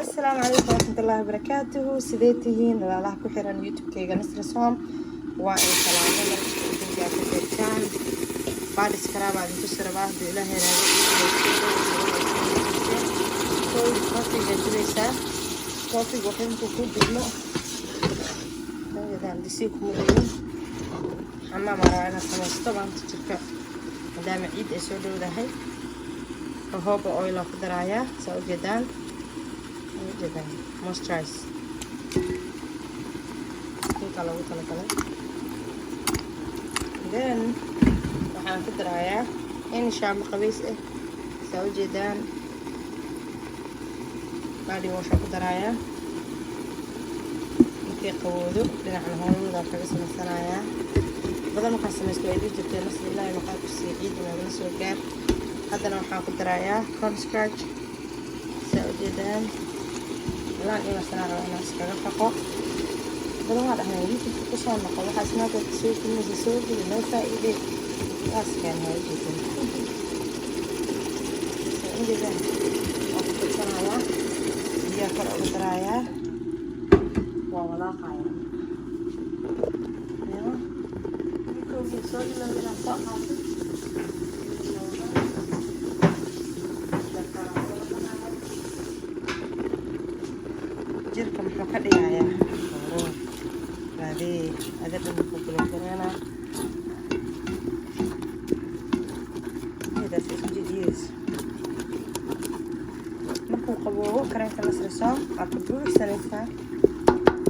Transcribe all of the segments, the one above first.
Asalaamu calaykum waraxmatullaahi wabarakaatuhu. Sidee tihiin, walaalaha ku xiran YouTube-kayga Nasra Som? Waa in salaamo markasta idinkaa ku xirtaan. Body scrub baa idin tusi rabaa, hadduu Ilaahay raado. Coffee-ga dubaysaa. Coffee-ga waxay markuu ku dubmo hooyadan disii kuma dhigin. Xamaam aa rabaa inaad samaysto maanta jirka, maadaama ciid ay soo dhowdahay. Jojoba oil aan ku darayaa, saa ujeedaan, ujeedaan, moisturize inta loogu talagalay. Then waxaan ku darayaa in shaambo qabays ah, saa ujeedaan. Body wash aan ku darayaa. Markay qabowdo, dhinacna hooyadooda kaga samaysanayaa. Badan markaan samaysto way dhihi jirtay, "Nasri, Ilaahay maqaa ku siiya, ciidda noogala soo gaar." Haddana waxaan ku darayaa cornstarch, saa ujeedaan. Ilaan imasanaa rabaa inaan iskaga dhaqo. Badan waa dhahnay, "YouTube-ka kusoo noqo, waxaa Snapchat soo gelinaysa, soo geli, noo faa-iide." Waaskaan waa ujeedaan, saa ujeedaan. Waan ku fidsanayaa, biyaha kor uga darayaa, waa walaaqayaa. Marka soo ilaaw inaan soo qaatay. Jirka muxuu ka dhigayaa? Raadee ada dhan ku galogareynaa, geedaas isku jijiidaysa. Markuu qaboobo, kareemka Nasri Soom waa ku buuxsanaysaa,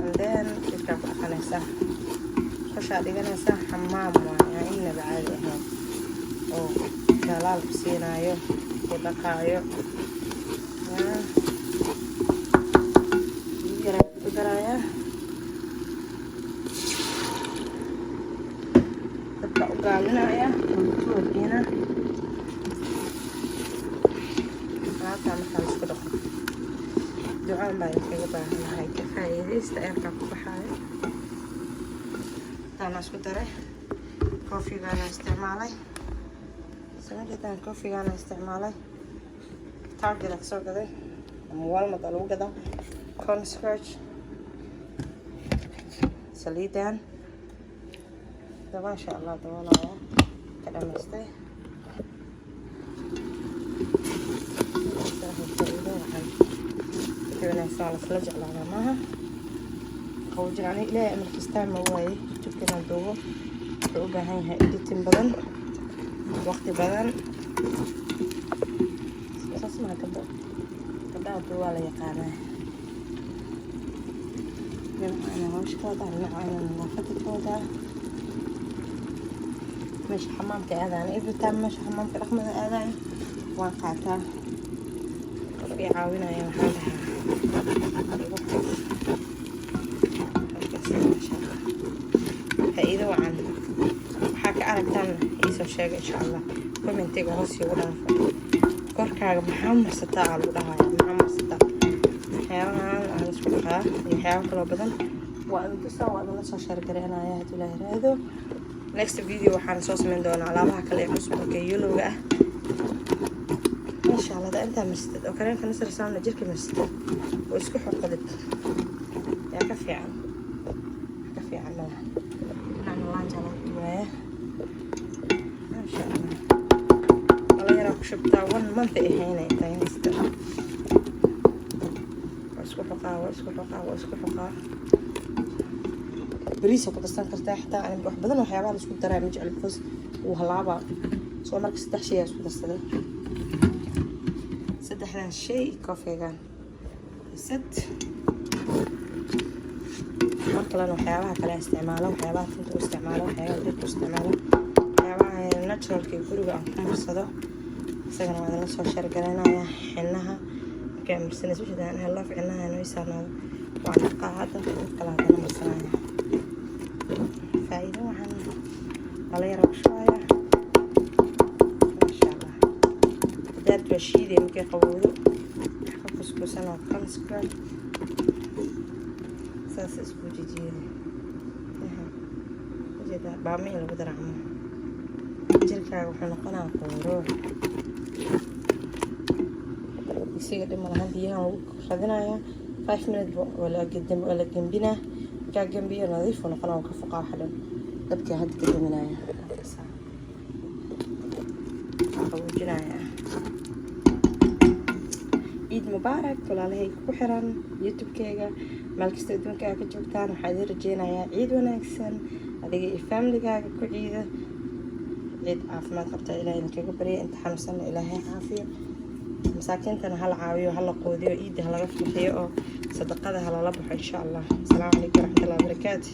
and then jirkaa ku dhaqanaysaa, koshaa dhiganaysaa. Xamaam waay aan inaba caadi ahayn oo dalaal ku siinaayo, ku dhaqaayo. Biyo yaraan ku darayaa, dabka u gaabinaya, tuwarkiina alaabtaa. Markaa la isku dhaqo, ducaan baa idinkaga baahanahay, ka faa'iidaysta eerkaa ku baxaayo. Intaana isku daray, coffee-gaana isticmaalay samajeedaan. Coffee-gaana isticmaalay, Target kasoo gaday ama Walmart aa lagu gadaa. Cornstarch, saliidan da, maasha Allah, daboolaya ka dhamaystay. Faa'iido wacan, wixii wanaagsan waa lasla jeclaadaa maaha? Qaboojin. Aniga Ilaahay amarkiistaa ma waaye. YouTube-ka inaan duubo wuxuu u baahan yahay editing badan, waqti badan. Saas maha? Gabdho, gabdhaha duubaa la yaqaanaa. Dhinaca inaan hawsha ka wadaa, dhinaca inaan nadaafada ka wadaa. Meesha xamaamka aadaan every time, meesha xamaamka dhaqmada aadayo, waan qaataa qof ii caawinaya. Waxaan dhahaa, "Igu qof maasha Allah." Faa-iido wacan. Waxaa ka aragtaan iisoo sheega, insha Allah. Comment-iga hoos iigu dhaafa. Korkaaga maxaa marsataa aa lagu dhahaya? Maxaa marsataa? Waxyaabahan aan isku dhaqaa iyo waxyaabo kaloo badan waa idin tusaa, waa idinla soo share gareynaya, haddii la yiraahdo. Next video waxaan soo sameyn doonaa alaabaha kale ee cusub oo yellowga ah, maasha Allah. Da intaa marsatid oo kareemka Nasri Saamna jirka marsatid oo isku xoqdid, yaa ka fiican? Ka fiican malaha. Dhinacna laanja lagu duwaaya, maasha Allah. Wala yaraa ku shubtaa, one month ay haynay intaa haysta. Waa isku xoqaa, waa isku xoqaa, waa isku xoqaa. Bariis ku darsan kartaa xitaa. Aniga wax badan waxyaabaha la isku daraa ma jecel, because wuu halaabaa. Soo marka saddex shay aa isku darsaday, saddexdan shay, coffee-gan sad. Mar kalena waxyaabaha kale isticmaalo, waxyaabaha tinta u isticmaalo, waxyaabaha jirka u isticmaalo, waxyaabaha naturalka guriga aan ku marsado, isagana waa idinla soo share garaynaya. Xinaha markaa marsanaysa, ujeedaan, I love xinaha inuu ii saarnaado. Waan dhaqaa hadda, mid kale haddana marsanaya. Faa'iido waxaan lala yara ku shubaya, maasha Allah. Hadaad waa shiiday, markay qabowdo wax ka kuskusan oo cornstarch, saas isku jijiiday. Ujeedaa, baama in lagu daracmo, jirkaaga wuxuu noqonaa quruux. Digsiga dhib malahan, biyahan lagu radinayaa 5 minute, waa la gembinaa. Markaa gembiyo, nadiif uu noqonaa, ka fuqaa waxa dhan. Dabkii hadda ka daminaya, qaboojinaya. Ciid mubaarak, walaalahayga ku xiran YouTube-keyga meel kasta adduunka aa ka joogtaan. Waxaa idin rajeynayaa ciid wanaagsan, adiga iyo familigaaga ku ciida. Ciid caafimaad qabta Ilahay idinkaga barya. Inta xanuunsanna Ilaahay caafiyo. Masaakiintana hala caawiyo, hala quudiyo, ciidda halaga farxiyo oo sadaqada halala baxo, insha Allah. Asalaamu calaykum waraxmatullahi wabarakaatu.